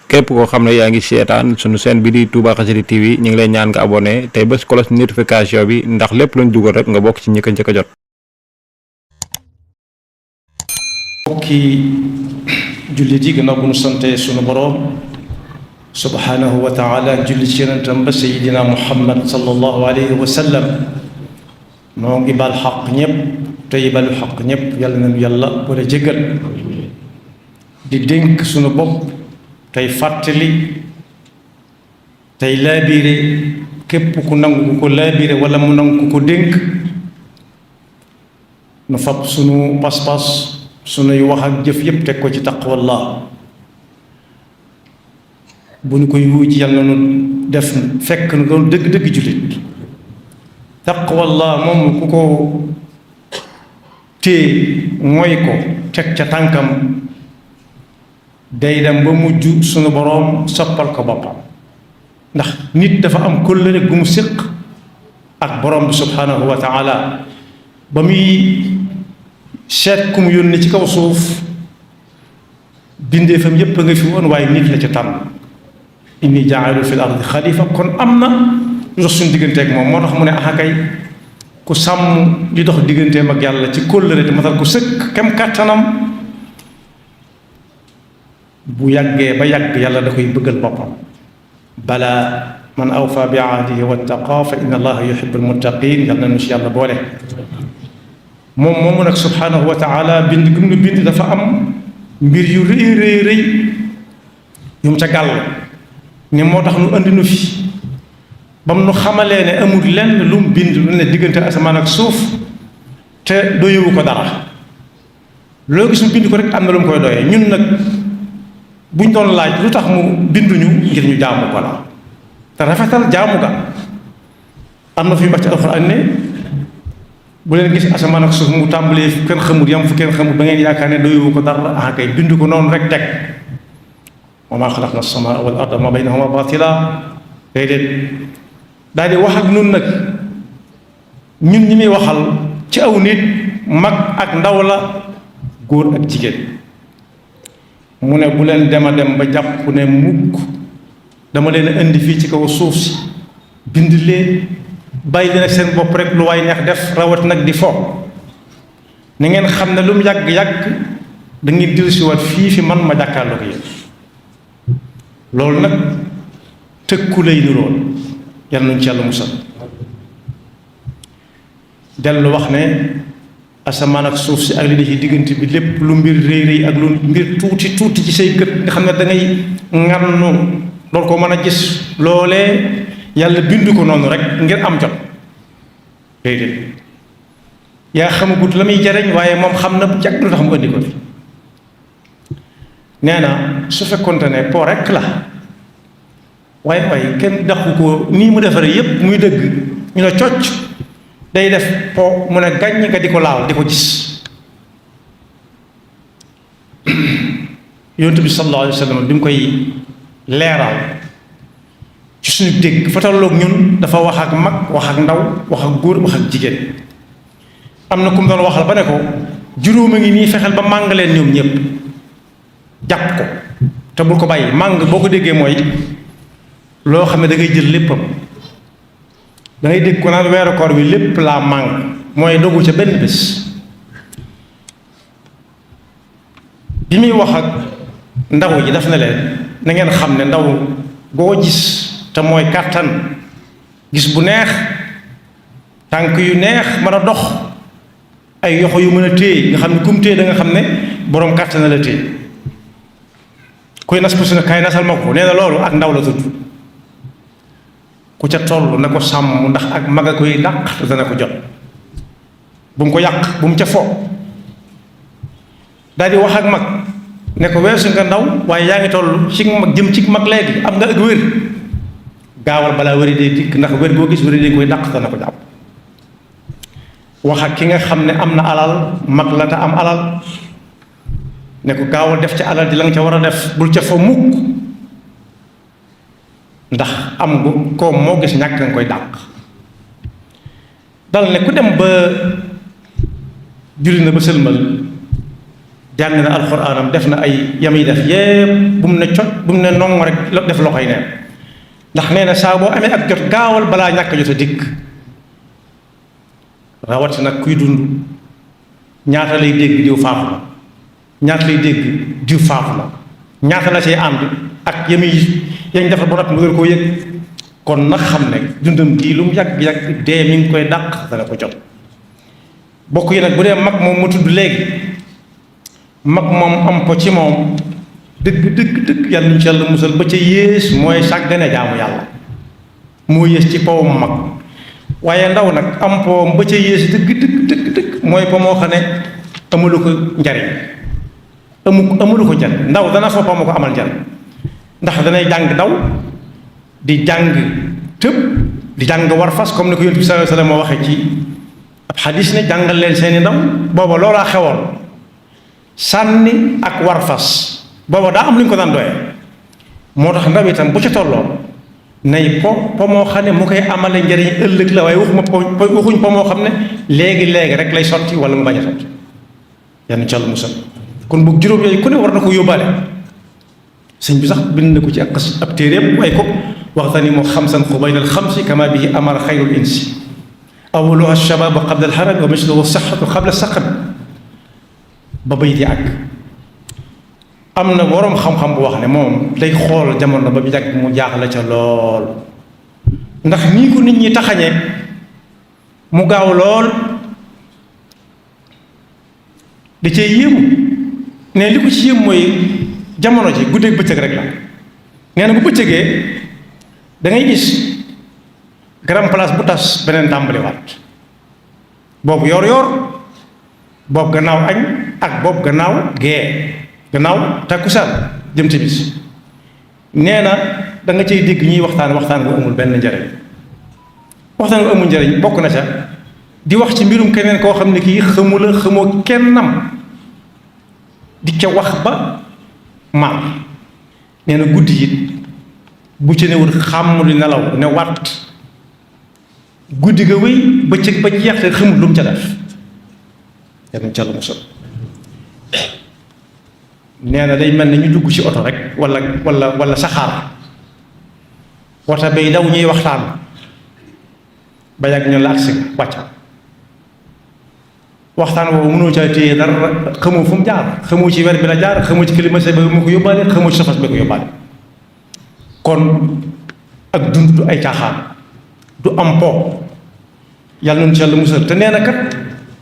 képp koo xam ne yaa ngi seetaan sunu chaîne bi di Touba Xassida TV ñu ngi lay ñaan nga abonné tey bés cloche notification bi ndax lépp luñ dugal rek nga bokk ci ñi ko njëkk a jot. mbokki jullit yi gannaaw bu nu sante sunu boroom subhanahu wa taala julli ci yonentam ba sayidina muhammad sallallahu alayhi wa sallam noo ngi bal xaq ñëpp tey balu xaq ñëpp yàlla nañu yàlla wala jéggal di dénk sunu bopp tey fàttali tey laabiire képp ku nangu ku ko laabiire wala mu nangu ku ko dénk nu fab sunu pas-pas sunuy wax ak jëf yépp teg ko ci taqwallah bu ñu koy wuy ci yàlla nu def fekk nu doon dëgg-dëgg jullit taqwallah moom ku ko téye mooy ko teg ca tànkam day dem ba mujj sunu boroom soppal ko boppam ndax nit dafa am kóllëre gu mu séq ak boroom bi subhanahu wa taala ba muy seet ku mu yónni ci kaw suuf bindeefam yépp a nga fi woon waaye nit la ca tànn inni jaa'ilu fil ardi xalifa kon am na lu dox suñu digganteeg moom moo tax mu ne axakay ku sàmm li dox digganteem ak yàlla ci kóllëre te matal ko sëkk kem kàttanam bu yàggee ba yàgg yàlla da koy bëggal boppam balaa man awfa bi ahdihi wattaqa fa inna allaha yuhibbul muttaqin yàlla na nu ci yàlla boole moom moomu nag subhanahu wa taala bind gëm nu bind dafa am mbir yu rëy rëy rëy yu mu ca gàll ni moo tax nu andi nu fi ba mu nu xamalee ne amul lenn lu mu bind lu ne diggante asamaan ak suuf te doyewu ko dara loo gis mu bind ko rek am na lu mu koy doyee ñun nag buñ doon laaj lu tax mu binduñu ngir ñu jaamu ko la te rafetal jaamu ga am na fi wax ci alxuraan ne bu leen gis asamaan ak suuf mu tàmbalee fu kenn xamul yam fu kenn xamul ba ngeen yaakaar ne doyewu ko dara ah kay bind ko noonu rek teg wa maa xalaqna as-samaa wal arda ma baynahuma baatila déedéet daal di wax ak nun nag ñun ñi muy waxal ci aw nit mag ak ndaw la góor ak jigéen mu ne bu leen dem a dem ba jàpp ne mukk dama leen indi fii ci kaw suuf si bind leen bàyyi leen ak seen bopp rek lu waay neex def rawat nag di fo na ngeen xam ne lu mu yàgg-yàgg da ngeen dellusiwaat fii fi man ma jàkkaarloo ko yéen loolu nag tëkku lay niroon yàlla nañu ci yàlla musal dellu wax ne asamaan ak suuf si ak li ci diggante bi lépp lu mbir rëy rëy ak lu mbir tuuti tuuti ci say gët nga xam ne da ngay ngannu loolu ko mën a gis loolee yàlla bindu ko noonu rek ngir am jot déedéet yaa xamagut la muy jariñ waaye moom xam na jàkk lu tax mu indi ko fi nee na su fekkonte ne po rek la waaye kenn daqu ko nii mu defaree yépp muy dëgg ñu ne cocc day def po mu ne gàññ nga di ko laal di ko gis yonent bi sallallahu alayhi wa sallam bi mu koy leeral ci suñu dégg fa tolloog ñun dafa wax ak mag wax ak ndaw wax ak góor wax ak jigéen am na ku mu doon waxal ba ne ko juróom a ngi nii fexeel ba màng leen ñoom ñépp jàpp ko te bul ko bàyyi màng boo ko déggee mooy loo xam ne da ngay jël léppam da ngay dégg ko naan weeru koor bi lépp laa màng mooy dogu ca benn bés bi muy wax ak ndaw ji daf ne leen na ngeen xam ne ndaw boo gis te mooy kàttan gis bu neex tànk yu neex mën a dox ay yoxo yu mën a téye nga xam ne kum téye da nga xam ne boroom kàttan la téye kuy nas pusi na kaay nasal ma ko nee na loolu ak ndaw la tudd ku ca toll na ko sàmm ndax ak mag a koy dàq te dana ko jot bu mu ko yàq bu mu ca fo daal di wax ak mag ne ko weesu nga ndaw waaye yaa ngi toll ci mag jëm ci mag léegi am nga ak wér gaawal balaa wéri day dikk ndax wér boo gis wéri day koy dàq dana ko jàpp wax ak ki nga xam ne am na alal mag la te am alal ne ko gaawal def ca alal di la nga ca war a def bul ca fa mukk ndax am gu koom moo gis ñàkk nga koy dàq dal ne ku dem ba julli na ba sëlmal jàng na alxuraanam def na ay yami def yépp bu mu ne cot bu mu ne nongo rek def loxoy neen ndax nee na saa boo amee ak jot gaawal balaa ñàkk jot a dikk rawati nag kuy dund ñaata lay dégg diw faatu na ñaata lay dégg diw faatu na ñaata la see ànd ak yami yañ defar ba noppi mu gën koo yëg kon nag xam ne dundam gii lu mu yàgg-yàgg dee mi ngi koy dàq dana ko jot bokk yi nag bu dee mag moom mu tudd léegi mag moom am ko ci moom dëgg yàlla ñu ci yàlla musal ba ca yées mooy sàggane jaamu yàlla moo yées ci powam mag waaye ndaw nag am powam ba ca yées dëgg mooy po moo xam ne amulu ko njariñ amulu ko njariñ ndaw dana fa po ma ko amal njariñ ndax danay jàng daw di jàng tëb di jàng war fas comme ni ko Yonent bi sallallahu alayhi wa sallam moo waxee ci ab xadis ne jàngal leen seeni ndaw booba loolaa xewoon sànni ak war fas booba daa am lu ñu ko daan doyee moo tax ndaw itam bu ca tolloo nay po moo xam ne mu koy amale njariñ ëllëg la waaye waxuñ po moo xam ne léegi rek lay sotti wala mu bañ a sotti yan ci Yàlla musal kon bu juróom yooyu ku ne war na ko yóbbaale sëñ bi sax bind na ko ci ab téeréem waaye ko waxtani moo xamsan xubaynal xamsi kama bihi amara xayrul insi awaluha shababu qabla alharami wa misluhu sixatu qabla saqam ba bay di àgg am na boroom xam-xam bu wax ne moom day xool jamono ba bi jàgg mu jaaxle ca lool ndax nii ko nit ñi taxañee mu gaaw lool da cee yéemu ne li ko ci yéem mooy jamono ji guddeeg bëccëg rek la nee na bu bëccëgee da ngay gis grand place bu tas beneen tàmbaliwaat boobu yor boobu gannaaw añ ak boobu gannaaw gee gannaaw takkusaan jëm timis nee na da nga cay dégg ñuy waxtaan bu amul benn njariñ waxtaan bu amul njariñ bokk na ca di wax ci mbirum keneen koo xam ne kii xamoo kennam di ca wax ba maam nee na guddi it bu ci newul xàmm lu nelaw ne wat guddi ga wéy bëccëg ba jeex te xamul lu mu ca def yàlla ca la musal nee na day mel ne ñu dugg ci oto rek wala saxaar wata bay daw ñuy waxtaan ba yàgg ñu la agsi wàccal waxtaan boobu mënoo ca téye dara xamoo fu mu jaar xamoo ci wer bi la jaar xamoo ci climatiseur bi mu ko yóbbaale xamoo ci safas bi ko yóbbaale kon ak dund du ay caaxaan du am po yàlla noonu ci yàlla musal te nee na kat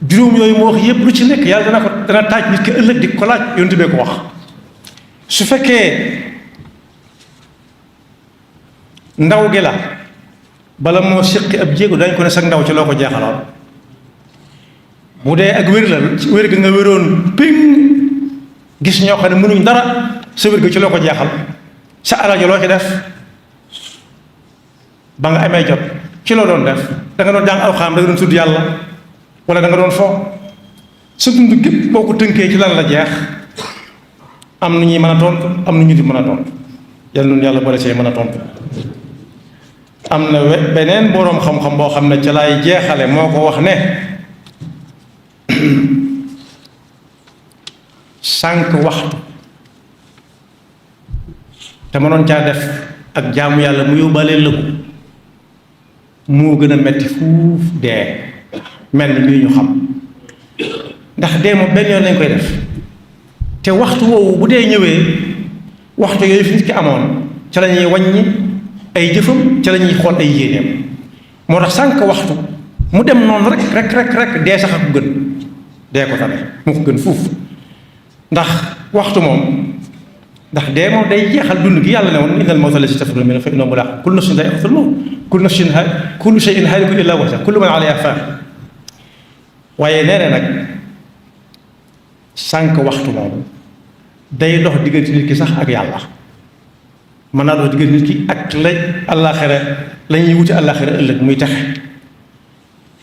juróom yooyu moo wax yépp lu ci nekk yàlla dana taaj nit ki ëllëg di ko laaj Yonent bee ko wax su fekkee ndaw gi la bala moo séqi ab jéego dañ ko ne sag ndaw ci loo ko jeexaloon bu dee ak wér la wér ga nga wéroon ping gis ñoo xam ne mënuñ dara sa wér ga ci loo ko jeexal sa alal loo ci def ba nga amee jot ci loo doon def da nga doon jàng alxuraan da nga doon tudd yàlla wala da nga doon fo sa dund gépp boo ko tënkee ci lan la jeex am na ñuy mën a tontu am na ñu di mën a tontu yàlla noonu yàlla boole see mën a tontu am na beneen boroom xam-xam boo xam ne ca laay jeexale moo ko wax ne sànq waxtu te mënoon caa def ak jaamu yàlla mu yóbbaalee la ko moo gën a metti fuuf dee mel ni lii ñu xam ndax dee moom benn yoon lañ koy def te waxtu woowu bu dee ñëwee waxtu yooyu fi nit ki amoon ca la ñuy wàññi ay jëfam ca la ñuy xool ay yéeneem moo tax sànq waxtu mu dem noonu rek dee sax ak gën dee ko tane mu ko gën fuuf ndax waxtu moom ndax dee moom day jeexal dund gi yàlla ne woon innal mawta llazii tafirruuna minhu fa innahu mulaaqiikum kullu nafsin zaa'iqatul mawt kullu shay'in haalikun illaa wajhahu kullu man alayhaa faan waaye nee na nag sànq waxtu moom day dox diggante nit ki sax ak yàlla mën naa dox diggante nit ki ak la àllaaxira la ñuy wuti àllaaxira ëllëg muy texe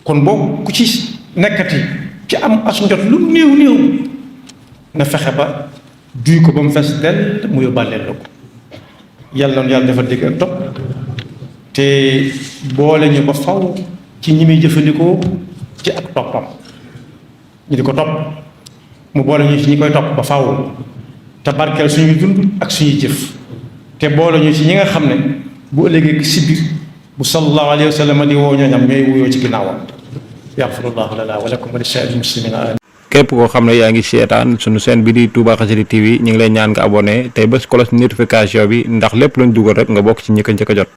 kon boo ku ci nekkati ci am as njot lu néew na fexe ba duy ko ba mu fees dell mu yóbbaaleel la ko yàlla noonu yàlla dafa dégg ak topp te boole ñu ba faw ci ñi muy jëfandikoo ci ak toppam ñu di ko topp mu boole ñu ci ñi koy topp ba faaw te barkeel suñuy dund ak suñuy jëf te boole ñu ci ñi nga xam ne bu ëllëgee si biir bu sallallahu alayhi wa sallam di woo ñooñam ñooy wuyoo ci ginnaawam yaxfirullahu lana wa lakum wa li saa'iril muslimina. képp koo xam ne yaa ngi seetaan sunu chaîne bi di Touba Xassida TV ñu ngi lay ñaan nga abonné tey bés cloche notification bi ndax lépp luñ dugal rek nga bokk ci ñi ko njëkk a jot.